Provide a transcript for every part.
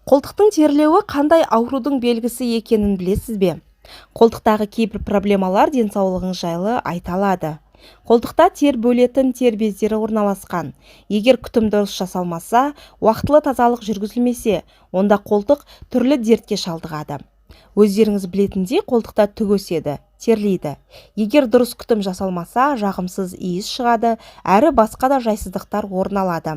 Қолтықтың терлеуі қандай аурудың белгісі екенін білесіз бе? Қолтықтағы кейбір проблемалар денсаулығыңыз жайлы айта алады. Қолтықта тер бөлетін тер бездері орналасқан. Егер күтім дұрыс жасалмаса, уақтылы тазалық жүргізілмесе, онда қолтық түрлі дертке шалдығады. Өздеріңіз білетіндей, қолтықта түк өседі, терлейді. Егер дұрыс күтім жасалмаса, жағымсыз иіс шығады, әрі басқа да жайсыздықтар орын алады.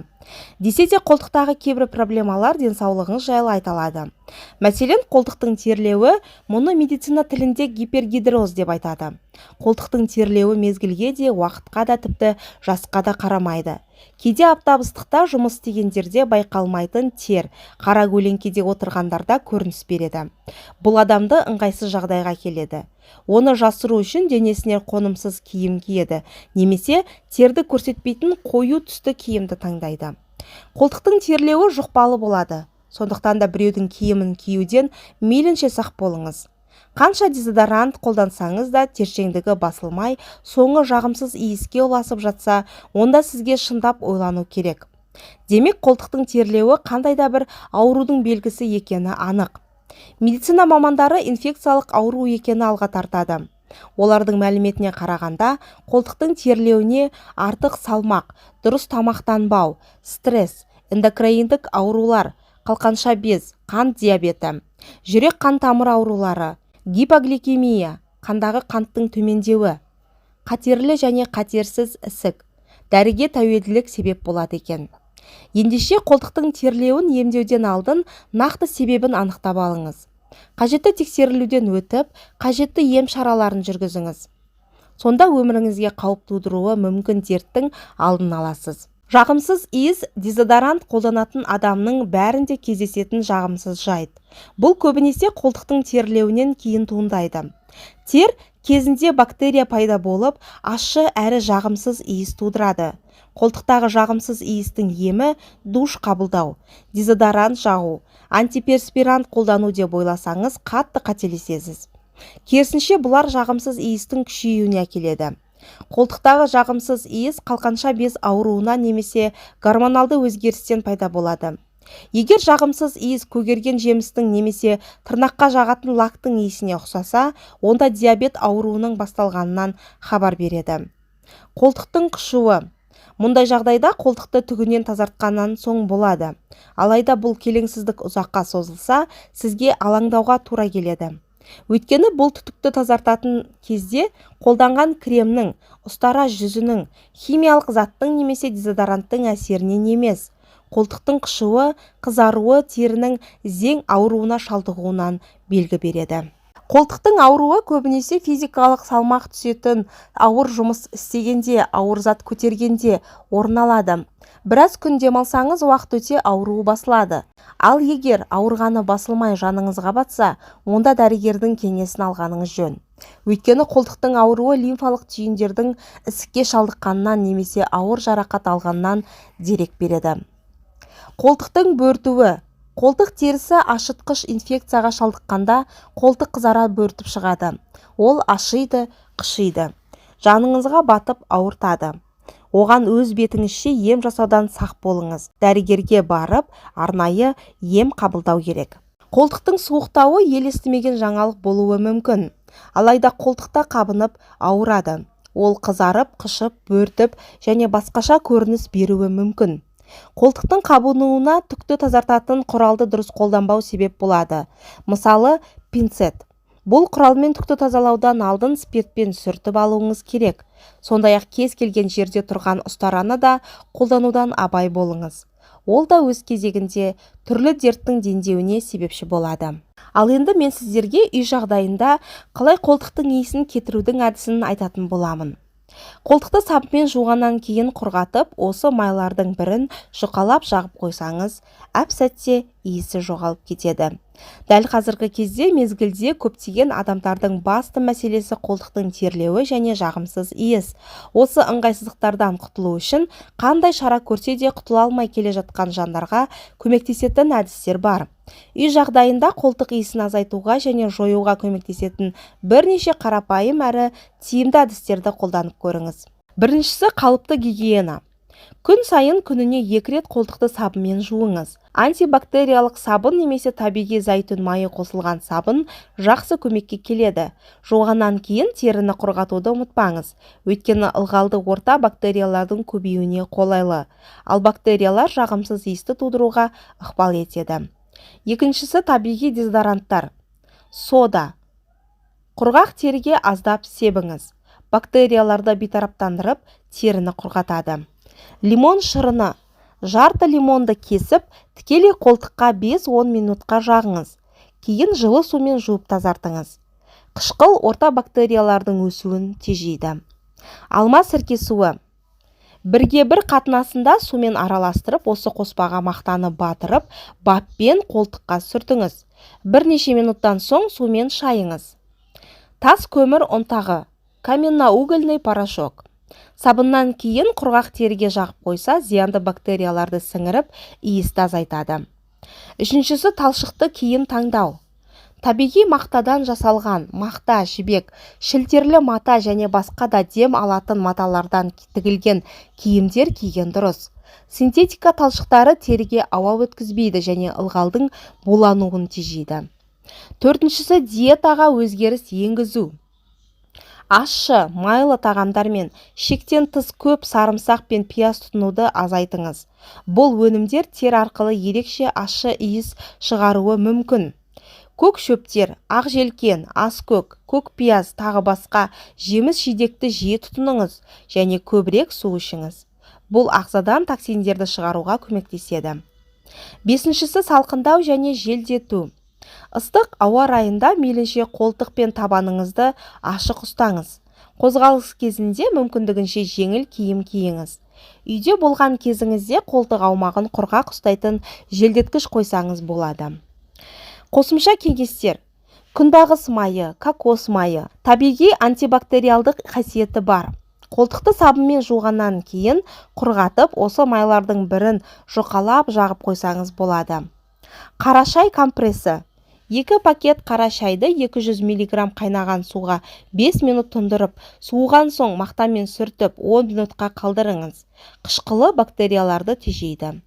Десе де, қолтықтағы кейбір проблемалар денсаулығыңыз жайлы айта алады. Мәселен, қолтықтың терлеуі. Мұны медицина тілінде гипергидроз деп айтады. Қолтықтың терлеуі мезгілге де, уақытқа да, тіпті жасқа да қарамайды. Кейде аптап ыстықта жұмыс істегендерде байқалмайтын тер қара көлеңкеде отырғандарда көрініс береді. Бұл адамды ыңғайсыз жағдайға келеді. Оны жасыру үшін денесіне қонымсыз киім киеді немесе терді көрсетпейтін қою түсті киімді таңдайды. Қолтықтың терлеуі жұқпалы болады. Сондықтан да біреудің киімін киюден мейлінше сақ болыңыз. Қанша дезодорант қолдансаңыз да, тершеңдігі басылмай, соңы жағымсыз иіске ұласып жатса, онда сізге шындап ойлану керек. Демек, қолтықтың терлеуі қандай да бір аурудың белгісі екені анық. Медицина мамандары инфекциялық ауру екенін алға тартады. Олардың мәліметіне қарағанда, қолтықтың терлеуіне артық салмақ, дұрыс тамақтанбау, стресс, эндокриндік аурулар, қалқанша без, қант диабеті, жүрек қан тамыр аурулары, гипогликемия, қандағы қанттың төмендеуі, қатерлі және қатерсіз ісік, дәріге тәуелділік себеп болады екен. Ендеше, қолтықтың терлеуін емдеуден алдын нақты себебін анықтап алыңыз. Қажетті тексерілуден өтіп, қажетті ем шараларын жүргізіңіз. Сонда өміріңізге қауіп тудыруы мүмкін дерттің алдын аласыз. Жағымсыз иіс – дезодорант қолданатын адамның бәрінде кездесетін жағымсыз жайт. Бұл көбінесе қолтықтың терлеуінен кейін туындайды. Тер кезінде бактерия пайда болып, ащы әрі жағымсыз иіс тудырады. Қолтықтағы жағымсыз иістің емі душ қабылдау, дезодорант жағу, антиперспирант қолдану деп ойласаңыз, қатты қателесесіз. Керісінше, бұлар жағымсыз иістің күшеюіне әкеледі. Қолтықтағы жағымсыз иіс қалқанша без ауруынан немесе гормоналды өзгерістен пайда болады. Егер жағымсыз иіс көгерген жемістің немесе тырнаққа жағатын лактың иісіне ұқсаса, онда диабет ауруының басталғанынан хабар береді. Қолтықтың қышуы. Мұндай жағдайда қолтықты түгінен тазартқаннан соң болады. Алайда бұл келеңсіздік ұзаққа созылса, сізге алаңдауға тура келеді. Өйткені бұл түтікті тазартатын кезде қолданған кремнің, ұстара жүзінің, химиялық заттың немесе дезодоранттың әсерінен емес. Қолтықтың қышуы, қызаруы терінің зең ауруына шалдығуынан белгі береді. Қолтықтың ауруы көбінесе физикалық салмақ түсетін ауыр жұмыс істегенде, ауыр зат көтергенде орын алады. Біраз күн демалсаңыз, уақыт өте ауруы басылады. Ал егер ауырғаны басылмай, жаныңызға батса, онда дәрігердің кеңесін алғаныңыз жөн. Өйткені қолтықтың ауруы лимфалық түйіндердің ісікке шалдыққанынан немесе ауыр жарақат алғаннан дерек береді. Қолтықтың бөртуі. Қолтық терісі ашытқыш инфекцияға шалдыққанда, қолтық қызара бөртіп шығады. Ол ашиды, қышиды, жаныңызға батып ауыртады. Оған өз бетіңізше ем жасаудан сақ болыңыз. Дәрігерге барып, арнайы ем қабылдау керек. Қолтықтың суықтауы ел естімеген жаңалық болуы мүмкін. Алайда қолтықта қабынып ауырады. Ол қызарып, қышып, бөртіп және басқаша көрініс беруі мүмкін. Қолтықтың қабынуына түкті тазартатын құралды дұрыс қолданбау себеп болады. Мысалы, пинцет. Бұл құралмен түкті тазалаудан алдын спиртпен сүртіп алуыңыз керек. Сондай-ақ кез келген жерде тұрған ұстараны да қолданудан абай болыңыз. Ол да өз кезегінде түрлі дерттің дендеуіне себепші болады. Ал енді мен сіздерге үй жағдайында қалай қолтықтың иісін кетірудің әдісін айтатын боламын. Қолтықты сабынмен жуғаннан кейін құрғатып, осы майлардың бірін жұқалап жағып қойсаңыз, әп сәтте иісі жоғалып кетеді. Дәл қазіргі кезде, мезгілде көптеген адамдардың басты мәселесі – қолтықтың терлеуі және жағымсыз иіс. Осы ыңғайсыздықтардан құтылу үшін қандай шара көрсе де, құтыла алмай келе жатқан жандарға көмектесетін әдістер бар. Үй жағдайында қолтық иісін азайтуға және жоюға көмектесетін бірнеше қарапайым әрі тиімді әдістерді қолданып көріңіз. Біріншісі – қалыпты гигиена. Күн сайын күніне 2 рет қолтықты сабынмен жуыңыз. Антибактериялық сабын немесе табиғи зәйтүн майы қосылған сабын жақсы көмекке келеді. Жуғаннан кейін теріні құрғатуды ұмытпаңыз. Өйткені ылғалды орта бактериялардың көбеюіне қолайлы. Ал бактериялар жағымсыз иісті тудыруға ықпал етеді. Екіншісі табиғи дезодоранттар. Сода. Құрғақ теріге аздап себіңіз. Бактерияларды бейтараптандырып, теріні құрғатады. Лимон шырыны. Жарты лимонды кесіп, тікелей қолтыққа 5-10 минутқа жағыңыз. Кейін жылы сумен жуып тазартыңыз. Қышқыл орта бактериялардың өсуін тежейді. Алма сірке суы. Бірге бір қатынасында сумен араластырып, осы қоспаға мақтаны батырып, баппен қолтыққа сүртіңіз. Бірнеше минуттан соң сумен шайыңыз. Тас көмір ұнтағы. Каменноугольный порошок. Сабыннан кейін құрғақ теріге жағып қойса, зиянды бактерияларды сіңіріп, иісті азайтады. Үшіншісі талшықты киім таңдау. Табиғи мақтадан жасалған мақта, жібек, шілтерлі мата және басқа да дем алатын маталардан тігілген киімдер киген дұрыс. Синтетика талшықтары теріге ауа өткізбейді және ылғалдың булануын тежейді. Төртіншісі диетаға өзгеріс енгізу. Ащы, майлы тағамдар мен шектен тыс көп сарымсақ пен пияз тұтынуды азайтыңыз. Бұл өнімдер тер арқылы ерекше ащы иіс шығаруы мүмкін. Көк шөптер, ақ желкен, аскөк, көк пияз тағы басқа жеміс-жидекті жиі тұтыныңыз және көбірек су ішіңіз. Бұл ағзадан токсиндерді шығаруға көмектеседі. Бесіншісі салқындау және желдету. Ыстық ауа райында мейлінше қолтық пен табаныңызды ашық ұстаңыз. Қозғалыс кезінде мүмкіндігінше жеңіл киім киіңіз. Үйде болған кезіңізде қолтық аумағын құрғақ ұстайтын желдеткіш қойсаңыз болады. Қосымша кеңестер. Күнбағыс майы, кокос майы табиғи антибактериалдық қасиеті бар. Қолтықты сабынмен жуғаннан кейін құрғатып, осы майлардың бірін жұқалап жағып қойсаңыз болады. Қара шай компресі. 2 пакет қара шайды 200 мг қайнаған суға 5 минут тұндырып, суыған соң мақтамен сүртіп 10 минутқа қалдырыңыз. Қышқылы бактерияларды тежейді.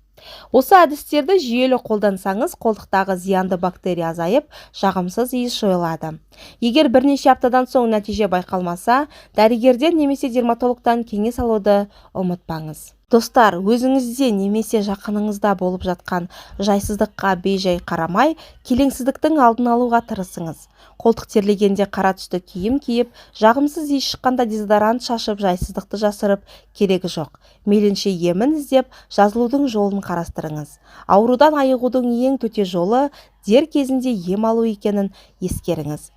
Осы әдістерді жүйелі қолдансаңыз, қолтықтағы зиянды бактерия азайып, жағымсыз иіс жойылады. Егер бірнеше аптадан соң нәтиже байқалмаса, дәрігерден немесе дерматологтан кеңес алуды ұмытпаңыз. Достар, өзіңізде немесе жақыныңызда болып жатқан жайсыздыққа бей-жай қарамай, келеңсіздіктің алдын алуға тырысыңыз. Қолтық терлегенде қара түсті киім киіп, жағымсыз иіс шыққанда дезодорант шашып, жайсыздықты жасырып керегі жоқ. Мейлінше емін іздеп, жазылудың жолын қарастырыңыз. Аурудан айығудың ең төте жолы дер кезінде ем алу екенін ескеріңіз.